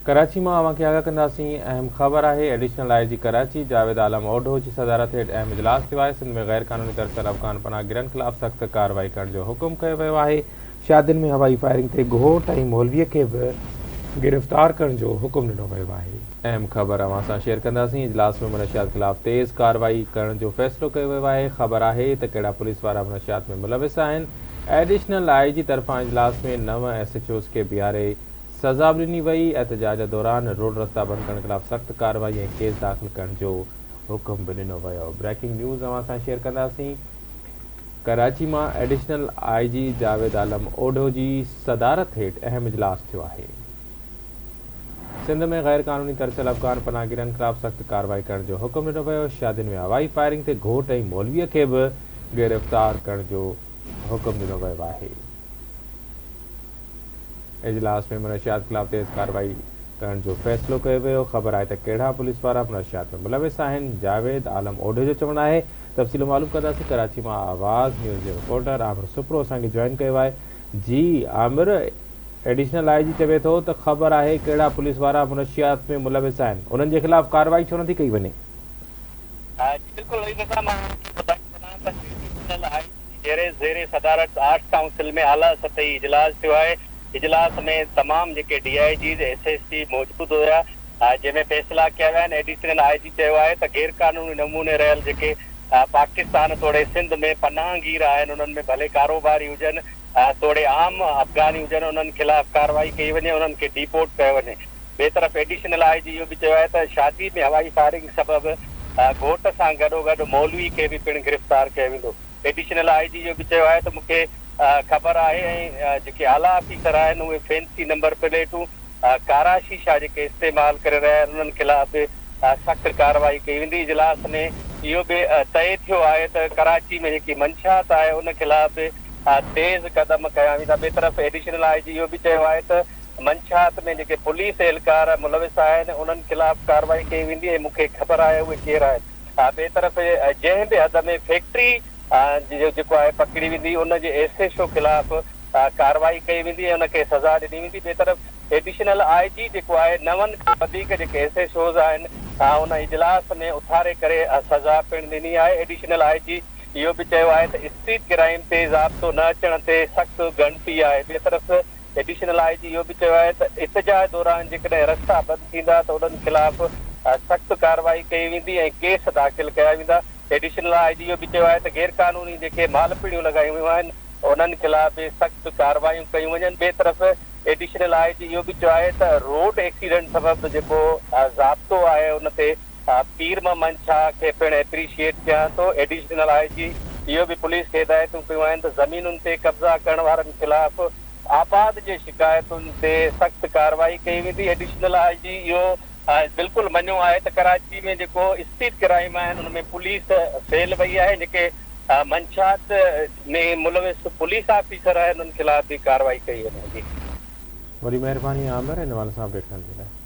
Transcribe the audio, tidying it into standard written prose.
ڪراچي مان اوهان کي آگاهه ڪنداسين، اهم خبر آهي additional I G Karachi Javed Alam Odho جي صدارت هيٺ اهم اجلاس ٿيو آهي، سنڌ ۾ غير قانوني ترسيل افغان پناهگيرن خلاف سخت ڪارروائي ڪرڻ جو حڪم ڪيو ويو آهي، شادين ۾ هوائي فائرنگ تي گهوٽ ۽ مولوي کي به گرفتار ڪرڻ جو حڪم ڏنو ويو آهي. اهم خبر اوهان سان شيئر ڪنداسين، اجلاس ۾ منشيات خلاف تيز ڪارروائي ڪرڻ جو فيصلو ڪيو ويو آهي، خبر آهي ته ڪهڙا پوليس وارا منشيات ۾ ملوث آهن، ايڊيشنل I جي طرفان اجلاس ۾ نو ايس ايڇ اوز کي بيهاري سزا به ڏني وئي، احتجاج دوران روڊ رستا بند ڪرڻ خلاف سخت ڪارروائي ۽ ڪيس داخل ڪرڻ جو حڪم به ڏنو ويو. بريڪنگ نيوز اوهان سان شيئر ڪنداسين ڪراچي مان additional I G Javed Alam Odho جي صدارت هيٺ اهم اجلاس ٿيو آهي. سنڌ ۾ غير قانوني ترسيل افغان پناهگيرن خلاف سخت ڪارروائي ڪرڻ جو حڪم ڏنو ويو، شادين ۾ هوائي فائرنگ تي گهوٽ ۽ مولوي کي به گرفتار ڪرڻ جو حڪم ڏنو ويو آهي. اجلاس ۾ منشيات خلاف تيز ڪارروائي ڪرڻ جو فيصلو ڪيو ويو، خبر آهي ته ڪهڙا پوليس وارا منشيات ۾ ملوث آهن، جاويد عالم اوڍي جو چوڻ آهي، تفصيل معلوم ڪنداسين، ڪراچي مان آواز نيوز جي رپورٽر عامر سپرو اسان کي جوائن ڪيو آهي، جي عامر ايڊيشنل I جي چوي ٿو ته خبر آهي ڪهڙا پوليس وارا منشيات ۾ ملوث آهن، انهن جي خلاف ڪارروائي ڇو نٿي ڪئي وڃي؟ جي بلڪل رئيس صاحب مان اوهان کي ٻڌائيندو هلان ته ايڊيشنل I جي زير زير صدارت آرٽس ڪائونسل ۾ اعليٰ سطحي اجلاس ٿيو آهي اجلاس ۾ تمام جيڪي D I Gs S S P موجود هيا جنهن ۾ فيصلا ڪيا ويا آهن ايڊيشنل I جي چيو آهي ته غير قانوني نموني رهيل جيڪي پاڪستان توڙي سنڌ ۾ پناهگير آهن انهن ۾ ڀلي ڪاروباري هجن توڙي عام افغاني هجن انهن خلاف ڪارروائي ڪئي وڃي انهن کي ڊيپورٽ ڪيو وڃي ٻئي طرف ايڊيشنل I جي اهو به چيو آهي ته شادي ۾ هوائي فائرنگ سبب گهوٽ سان گڏوگڏ مولوي کي به پڻ گرفتار ڪيو ويندو. ايڊيشنل I جي اهو به چيو آهي ته مون کي خبر آهي ۽ جيڪي اعليٰ آفيسر آهن اهي فينسي نمبر پليٽون، ڪارا شيشا جيڪي استعمال ڪري رهيا آهن انهن خلاف به سخت ڪارروائي ڪئي ويندي. اجلاس ۾ اهو به طئي ٿيو آهي ته ڪراچي ۾ جيڪي منشيات آهي ان خلاف به تيز قدم کنيا ويندا. ٻئي طرف ايڊيشنل I جي اهو به چيو آهي ته منشيات ۾ جيڪي پوليس اهلڪار ملوث آهن انهن خلاف ڪارروائي ڪئي ويندي ۽ مون کي خبر آهي اهي ڪير آهن. ٻئي طرف جنهن به حد ۾ فيڪٽري جو جيڪو آهي پڪڙي ويندي ان جي ايس ايڇ او خلاف ڪارروائي ڪئي ويندي ۽ ان کي سزا ڏني ويندي. ٻئي طرف ايڊيشنل I جي جيڪو آهي نون کان وڌيڪ جيڪي ايس ايڇ اوز آهن ان اجلاس ۾ اٿاري ڪري سزا پڻ ڏني آهي. ايڊيشنل I جي اهو به چيو آهي ته اسٽريٽ ڪرائيم تي ضابطو نه اچڻ تي سخت ڳڻتي آهي. ٻئي طرف ايڊيشنل I جي اهو به چيو آهي ته احتجاج دوران جيڪڏهن رستا بند ٿيندا ته انهن خلاف سخت ڪارروائي ڪئي ويندي ۽ ڪيس داخل ڪيا ويندا. ايڊيشنل I جي اهو به چيو آهي ته غيرقانوني جيڪي مال پڙيون لڳايون ويون آهن انهن خلاف به سخت ڪارروايون ڪيون وڃن. ٻئي طرف ايڊيشنل I جي اهو به چيو آهي ته روڊ ايڪسيڊنٽ سبب جيڪو ضابطو آهي ان تي پير محمد شاهه کي پڻ ايپريشيئيٽ ڪيان ٿو. ايڊيشنل I جي اهو به پوليس کي هدايتون ڪيون آهن ته زمينن تي قبضا ڪرڻ وارن خلاف آباد جي شڪايتن تي سخت ڪارروائي ڪئي ويندي. ايڊيشنل I جي اهو بلڪل مڃيو آهي ته ڪراچي ۾ جيڪو اسٽريٽ ڪرائيم آهن ان ۾ پوليس فيل وئي آهي جيڪي منشيات ۾ ملوث پوليس آفيسر آهن انهن خلاف به ڪارروائي ڪئي وڃي. وڏي مهرباني عامر ان حوالي سان اپڊيٽ ڪندي.